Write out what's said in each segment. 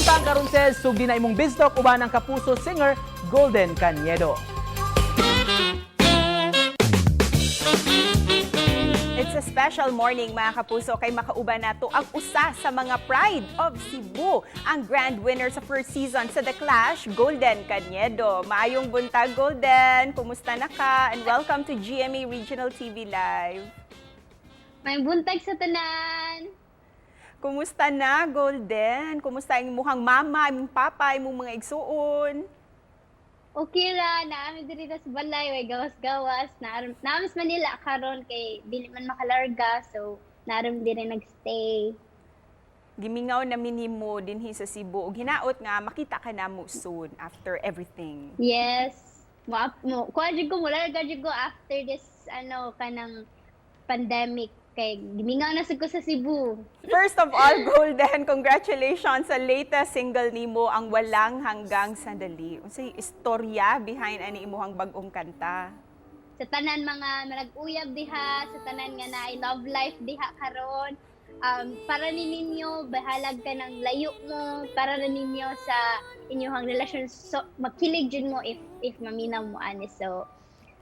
Samtang karon ses, sugdi na imong Biztalk uban ang kapuso singer Golden Cañedo. It's a special morning, mga kapuso, kay makauban nato ang usa sa mga pride of Cebu, ang grand winner sa first season sa The Clash, Golden Cañedo. Maayong buntag, Golden. Kumusta na ka? And welcome to GMA Regional TV Live. Maayong buntag sa tanan. Kumusta na, Golden? Kumusta ang imuhang mama, imong papa, imong mga igsuon? Okay ra, naa mi diri sa balay, way gawas-gawas. Naa mi sa Manila karon kay dili man makalarga, so naa mi diri nagstay. Gimingaw na minimo dinhi sa Cebu ug hinaot nga makita ka namo soon after everything. Yes. Mo kuha jud ko, mularga jud ko after this ano kanang pandemic kay gimingaw na sad ko sa Cebu. First of all, Golden, congratulations sa latest single nimo, ang Walang Hanggang Sandali. Unsay istorya behind ani imuhang bag-ong kanta? Sa tanan mga nag-uyab diha, sa tanan nga naay love life diha karon. Para ni ninyo, bahalag ka ng layo mo, para na ninyo sa inyong relasyon. So, makilig jud mo if maminaw mo ani. So,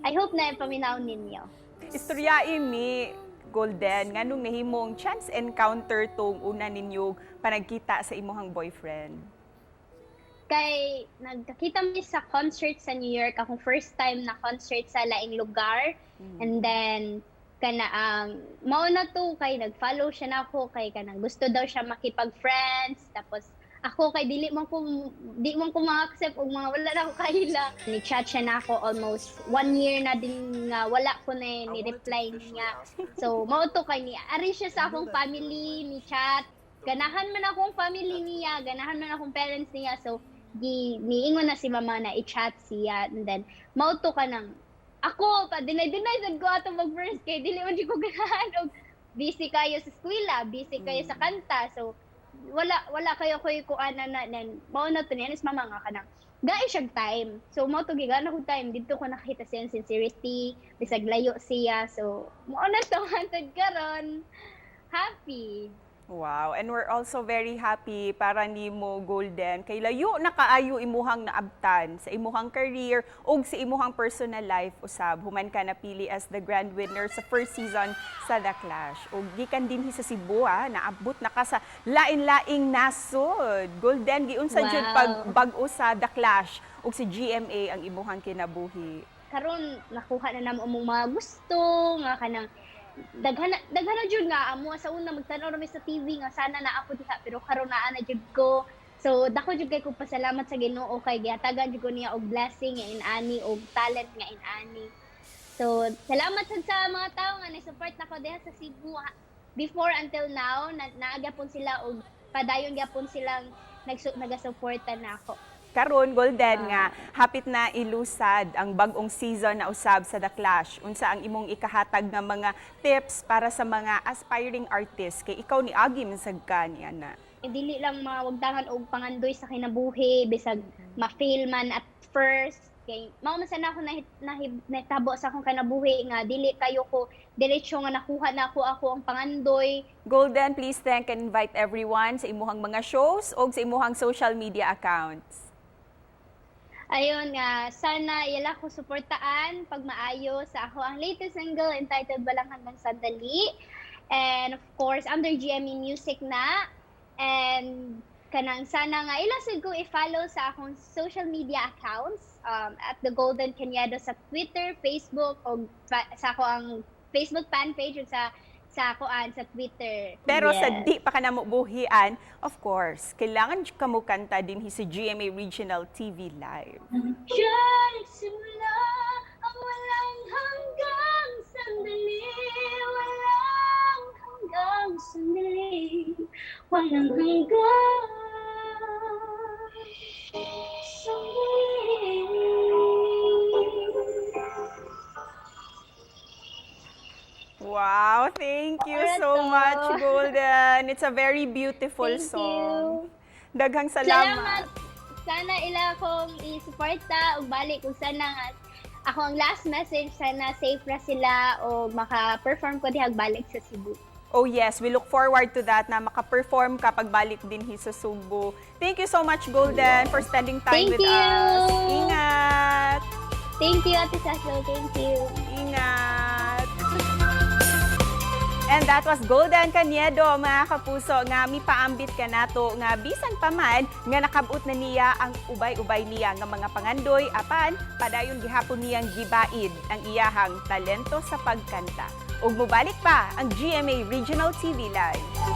I hope na paminaw ninyo. Istorya mi, Golden, nganong nahimong chance encounter tong una ninyo panagkita sa imuhang boyfriend? Kay nagkakita mi sa concert sa New York, akong first time na concert sa laing lugar. And then kana mao na to kay nag-follow siya nako kay kanang gusto daw siya makipag-friends, tapos ako kay dili man ko ma-accept og mga wala na ako kaila. Ni chat siya nako almost one year na din nga wala ko na ni reply niya. So mao to kay ni ari siya sa akong family ni chat, ganahan man akong family niya, ganahan man akong parents niya. So gi niingon na si mama na i-chat siya, and then mao to kanang ako pa deny deny sad ko ato mag first kay dili man jud ko ganahan og busy kayo sa eskwela, busy kayo sa kanta. So wala wala kayo koy kuan na na nan mao na to niya is mama nga kanang gaay siyang time. So mao to gigana ko time didto ko nakita siya sincerity bisag layo siya. So mao na to hantod karon happy. Wow, and we're also very happy para nimo, Golden, kay layo na kaayo imuhang naabtan sa imuhang career ug sa imuhang personal life usab human ka napili as the grand winner sa first season sa The Clash. Ug gikan dinhi sa Cebu ah, naabot na ka sa lain-laing nasod. Golden, giunsa jud pag bag-o sa The Clash ug sa GMA ang imuhang kinabuhi? Karon nakuha na namo among mga gusto nga kanang daghan daghan na jud nga amo sa una magtan-aw ra mi sa TV nga sana na ako diha, pero karon naa na jud ko. So dako jud kay ko pasalamat sa Ginoo kay gihatagan jud ko niya og blessing nga inani og talent nga inani. So salamat sad sa mga tawo nga ni-support nako diha sa Cebu before until now na naa gyapon sila og padayon gyapon silang nagasuporta nako. Karon, Golden, nga hapit na ilusad ang bag-ong season na usab sa The Clash. Unsa ang imong ikahatag nga mga tips para sa mga aspiring artists kay ikaw ni agi man sad ka niya na? Dili lang mawagtangan og pangandoy sa kinabuhi bisag ma-fail man at first, kay mao man sana ako nahitabo sa akong kinabuhi nga dili kayo ko diretso nga nakuha na ako ako ang pangandoy. Golden, please thank and invite everyone sa imuhang mga shows o sa imuhang social media accounts. Ayun nga, sana ila ko suportaan pag maayo sa ako ang latest single entitled Walang Hanggang Sandali. And of course, under GMA Music na. And kanang sana nga ila sad ko i-follow sa akong social media accounts at The Golden Cañedo sa Twitter, Facebook o sa ako ang Facebook fan page ug sa kuan sa Twitter. Pero sa di pa ka na buhian, of course, kailangan ka mo kanta din sa GMA Regional TV Live. Siya nagsimula ang walang hanggang sandali, walang hanggang sandali, walang hanggang sandali. Wow, thank you so Ito. much, Golden. It's a very beautiful Thank song. you. Daghang salamat. Salamat. Sana ila akong i-suporta ug balik ug sana nga ako ang last message, sana safe ra sila o maka-perform ko dihag balik sa Cebu. Oh yes, we look forward to that na maka-perform ka pagbalik din hi sa Sugbo. Thank you so much, Golden, for spending time Thank with you. us. Ingat! Thank you, Ate Cecil. Thank you. Ingat! And that was Golden Cañedo, mga kapuso, nga mipaambit ka nato nga bisan pa man nga nakabot na niya ang ubay-ubay niya nga mga pangandoy apan padayon gihapon niyang gibaid ang iyahang talento sa pagkanta. Ug mobalik pa ang GMA Regional TV Live.